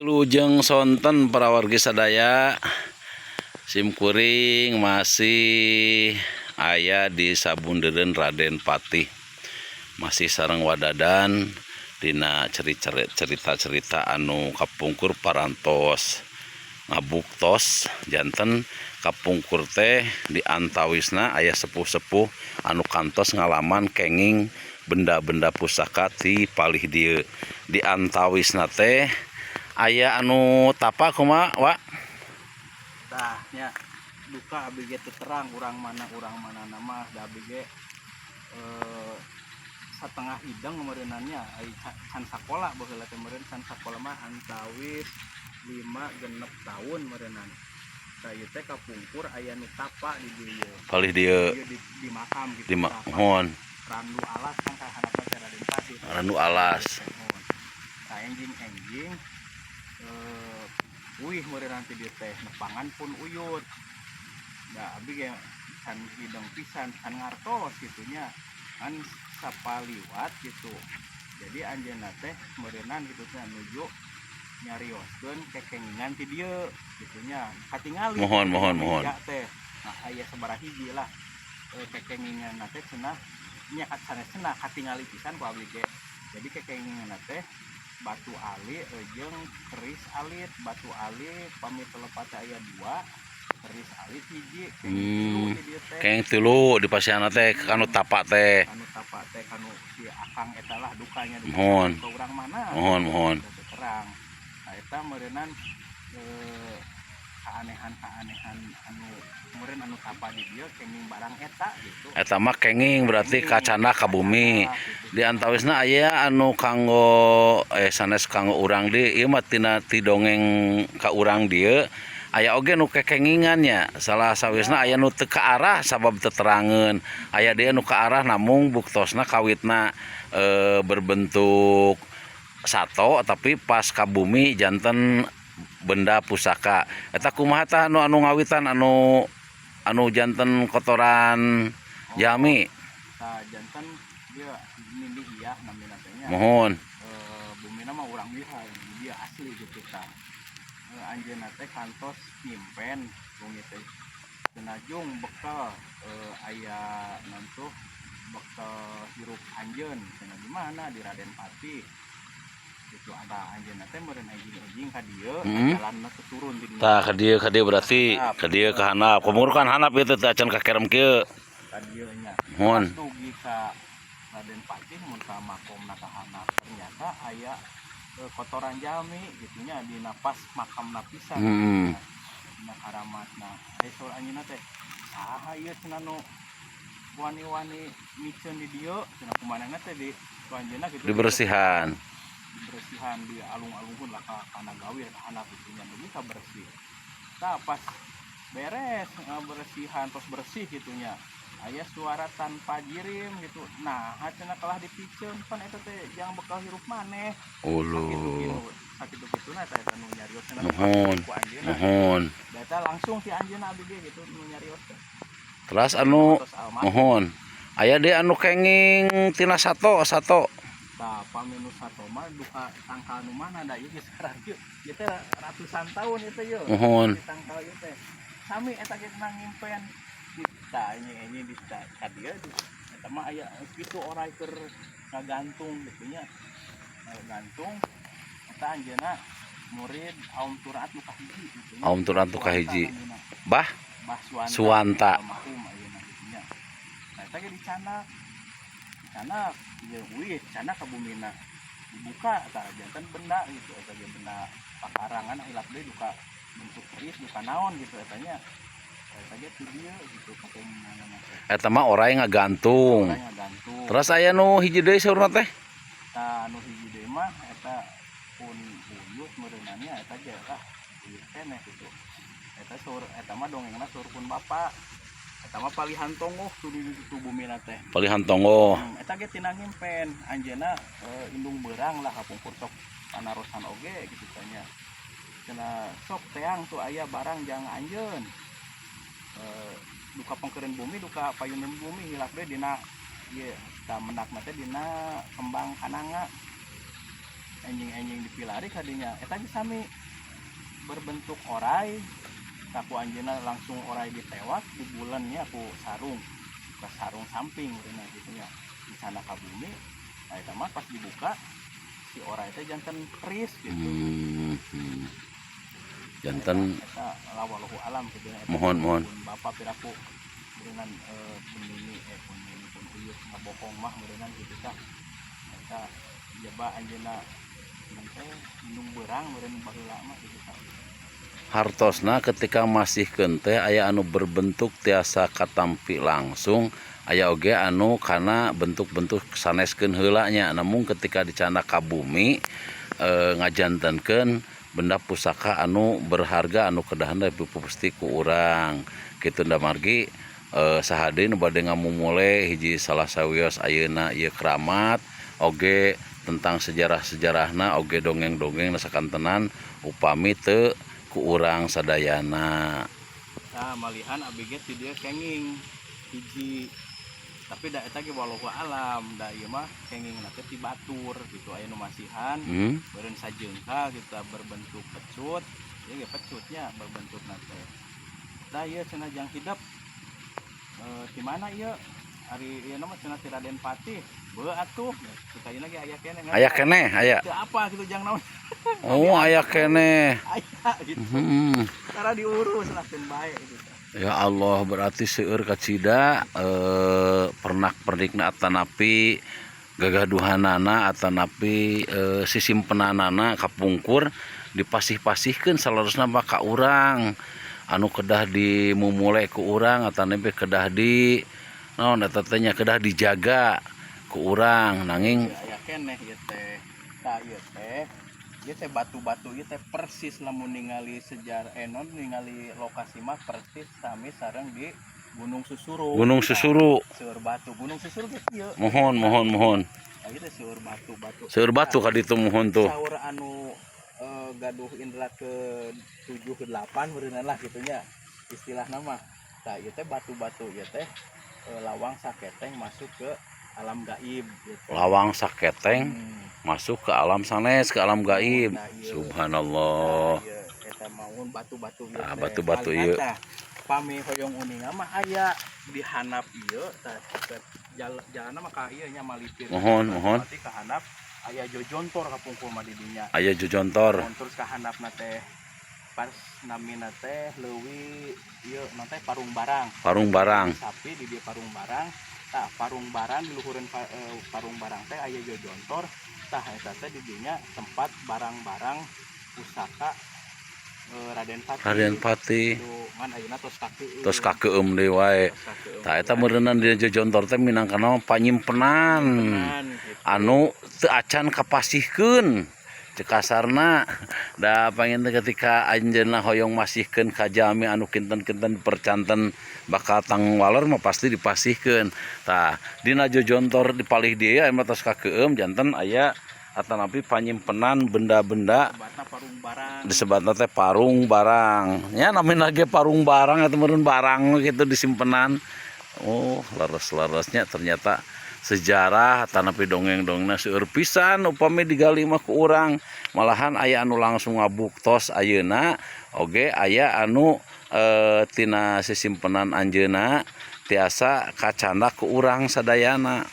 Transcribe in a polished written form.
Wilujeng sonten para wargi sadaya. Sim kuring masih aya di Sabundereun Raden Patih, masih sareng Wa Dadan dina cerita-cerita anu kapungkur parantos ngabuktos. Janten kapungkur teh di antawisna aya sepuh-sepuh anu kantos ngalaman kenging benda-benda pusaka ti palih dieu. Di antawisna teh aya anu tapa. Kumaha, Wa? Tah nya, duka abi ge teu terang urang mana nama da abi ge satengah hideng meureunan nya, ai can sakola baheula teh meureun. Can sakola mah antawis 5-6 tahun meureunan. Tah, ieu teh kapungkur aya nu tapa di dieu. Palih dieu. Ieu di makam gitu. Di tapa. Mohon. Randu Alas kan ka handapna teh Raden Patih. Randu Alas. Mohon. Tah, enjing-enjing uih meureun ti dieu teh nepangan pun uyut. Da abi ge can hideng pisan, can ngartos kitu nya, kan sapaliwat gitu. Jadi anjeunna teh meureunan gitu teh nuju nyarioskeun kekengingan ti dieu gitu nya, katingali Mohon, gitu mohon, dina mohon. meja teh. Nah, aya sabaraha hiji lah kekengingan teh cenah nya, sanes cenah, katingali pisan ku abdi ge. Jadi kekengingan teh batu ali jeung keris alit. Batu ali pami teu lepat aya dua, keris alit hiji, kenging tilu di dieu teh. Kenging tilu di pasiana teh kanu tapa teh. Kanu tapa teh, kanu si akang eta lah, dukanya duka Mohon. Ke urang mana. Mohon, mohon. Teu terang. Nah, eta meureunnan keanehan-keanehan anu meureun anu tapa di dieu kenging barang eta gitu. Eta mah kenging berarti kacana ka bumi. Kacana, gitu. Di antawisna aya anu kanggo sanes kanggo urang di ieu mah, tina ti dongeng ka urang dieu aya oge nu kekengingan nya. Salah sawisna aya nu teu kaarah sabab teu terangeun, aya deui nu kaarah namung buktosna kawitna berbentuk sato, tapi pas ka bumi janten benda pusaka. Eta kumaha tah anu anu ngawitan anu anu janten kotoran jalmi? Tah, janten dia Nindi Iyah namina teh nya. Mohon. Bumina mah urang dieu, dia asli gitu tah. Anjeunna teh kantos nyimpen bumi teh cenah jung bekal aya naon tuh, bekal hirup anjeun cenah. Di mana? Di Raden Patih itu ada. Anjeunna teh meureun enjing-enjing ka dieu, jalanna teh turun di dinya. Tah, ka dieu berarti ka dieu ka handap. Kumur kan handap ieu teh acan kakerem kieu. Ka dieu nya. Mohon. Pas dugi ka Raden Patih, mun ka makomna ka handap, ternyata aya kotoran jalmi gitu nya di napas makamna pisan. Dina karamatna aya saur anjeunna teh, "Saha ieu?" cenah, "nu wani-wani miceun di dieu?" cenah. Kumanehna teh di ku anjeunna gitu. Dibersihan. Dibersihan, di alung-alungkeun lah ka kana gawir ka handap gitu nya, dugi ka bersih. Tah, pas beres ngabersihan, tos bersih gitu nya, aya suara tanpa jirim gitu. Nah, cenah kalah dipiceun, pan eta teh jang bekal hirup maneh. Uluh. Sakitu kituna eta eta nu nyarios cenah Mohon. ku anjeunna. Mohon. Da eta langsung si anjeunna abdi ge gitu nu nyarios teh. Terus anu Tos almarhum. Mohon, aya deui anu kenging tina sato sato. Tah, pami nu sato mah duka tangkal nu mana, da ieu geus ieu ieu teh ratusan tahun itu ieu. Mohon. Di tangkal ieu teh sami eta ge cenah nyimpen di tah ini di ka dieu di eta mah aya kitu orai keur ngagantung gitu nya, ngagantung. Eta anjeunna murid Aum Turaat nu kahiji gitu nya. Aum Turaat nu kahiji. Suwanta namina. Bah Bah Suwanta. Suwanta. Almarhum ayeuna gitu nya. Nah, eta ge dicanak, dicanak ieu, wih, dicanak ka bumina, dibuka tah janten benda gitu. Eta ge benda pakarangan, hilap deui duka bentuk keris, duka naon gitu eta nya. Eta ge ti dieu gitu kakenginganna teh. Eta mah orai ngagantung. Orai ngagantung. Terus aya nu hiji deui saurna teh. Tah, anu hiji deui mah eta pun uyut meureunna nya, eta ge lah uyut keneh gitu. Eta saur eta mah dongengna saur pun bapak. Eta mah palihan tonggoh tuh di ditu bumina teh. Palihan tonggoh. Eta ge tina ngimpen anjeunna indung beurang lah, kapungkur sok panarosan oge gitu tanya. Cenah sok teang tuh aya barang jang anjeun. Duka pengkeureun bumi, duka payuneun bumi, hilap deui dina ieu tah mendakna teh dina kembang kananga. Enjing-enjing dipilari kadinya eta ge sami berbentuk orai. Tah, ku anjeunna langsung orai ditewak di bulannya ku sarung, ke sarung samping beunah gitu nya, di sana ka bumi. Nah, eta mah pas dibuka si orai teh janten keris gitu. Janten Eta wallahu alam gitu nya. Eta Mohon, mohon. Pun bapak piraku berenang pun nini pun nini pun uyuh ngabohong mah berenang gitu tah. Eta jaba anjeunna teh indung beurang meureun baheula mah gitu tah. Hartosna ketika masihkeun teh aya anu berbentuk tiasa katampi langsung, aya oge anu kana bentuk-bentuk saneskeun heula nya, namun ketika dicandak ka bumi ngajantenkeun benda pusaka anu berharga anu kedahna dipupusti ku urang kitu. Da margi saha deui nu bade ngamumule hiji salah sawios ayeuna ieu keramat oge tentang sejarah-sejarahna oge dongeng-dongeng sakantenan upami teu ku urang sadayana. Nah, malihan abi ge ti dieu kenging hiji, tapi da eta ge wallahu alam, da ieu mah kenging teh ti batur gitu, aya nu masihan beureun sajengkal gitu, berbentuk pecut ieu ge, pecutnya berbentuk teh. Tah, ieu cenah jang hidep di mana ieu? Ari ieu mah cenah ti Raden Patih. Beuh atuh, kita ieu ge aya keneh. Aya keneh, aya. Teu apa gitu jang naon. Oh, aya keneh. Aya gitu. Cara diurus lah keun bae gitu. Ya Allah, berarti seueur kacida pernak-pernikna atanapi gagaduhanana atanapi sisimpenanana kapungkur dipasih-pasihkeun salarosna mah ka urang anu kedah dimumule ku urang atanapi kedah di naon eta teh nya, kedah dijaga ku urang, nanging Aya keneh ieu teh. Tah, ieu teh, ieu teh batu-batu ieu teh persis lamun ningali sejarah non ningali lokasi mah persis sami sareng di Gunung Susuru. Gunung Susuru. Seueur batu Gunung Susuru ge kieu. Mohon, mohon, mohon. Nah, ieu teh seueur batu-batu. Seueur batu ka ditu, mohon tuh. Saur anu gaduh indra ke 7 ke 8 beureunan lah gitu nya istilah nama. Tah, ieu teh batu-batu ieu teh lawang saketeng masuk ke alam gaib gitu. Lawang saketeng masuk ke alam sanes, ke alam gaib. Nah, iya. Subhanallah. Nah, ieu eta maun batu-batu ieu Ah, teh. batu-batu Malihan ieu. tah, pami hoyong uninga mah aya di handap ieu tah, jalanna mah ka ieu nya, malipir. Mohon, mohon. Berarti ka handap aya jojontor kapungkur mah di dinya. Aya jojontor. Mohon, terus ka handapna teh pas namina teh leuwih ieu naon teh, parung barang. Parung barang. Sapi di dieu parung barang. Tah, parung barang di luhureun parung barang teh aya jojontor. Tah, eta teh di dinya tempat barang-barang pusaka Raden Patih. Raden Patih. Itu ngan ayeuna tos kakeueum. Tos kakeueum deui wae. Tos kakeueum. Tah, eta meureunan di jojontor teh minangka panyimpenan Panyimpenan, gitu. Anu teu acan kapasihkeun cek kasarna. Da panginten ketika anjeunna hoyong masihkeun ka jalmi anu kinten-kinten percanten bakal tang walor mah pasti dipasihkeun. Tah, dina jojontor di palih dieu aya tos kakeueum, janten aya atanapi panyimpenan benda-benda. Sebatna parung barang. Disebatna teh parung barang nya, namina ge parung barang atau meureun barang gitu disimpenan. Oh, leres-leresnya ternyata sejarah tanapi dongeng-dongengna seueur pisan upami digali mah ku urang. Malahan aya anu langsung ngabuktos ayeuna oge, aya anu tina sisimpenan anjeunna tiasa kacandak ku urang sadayana.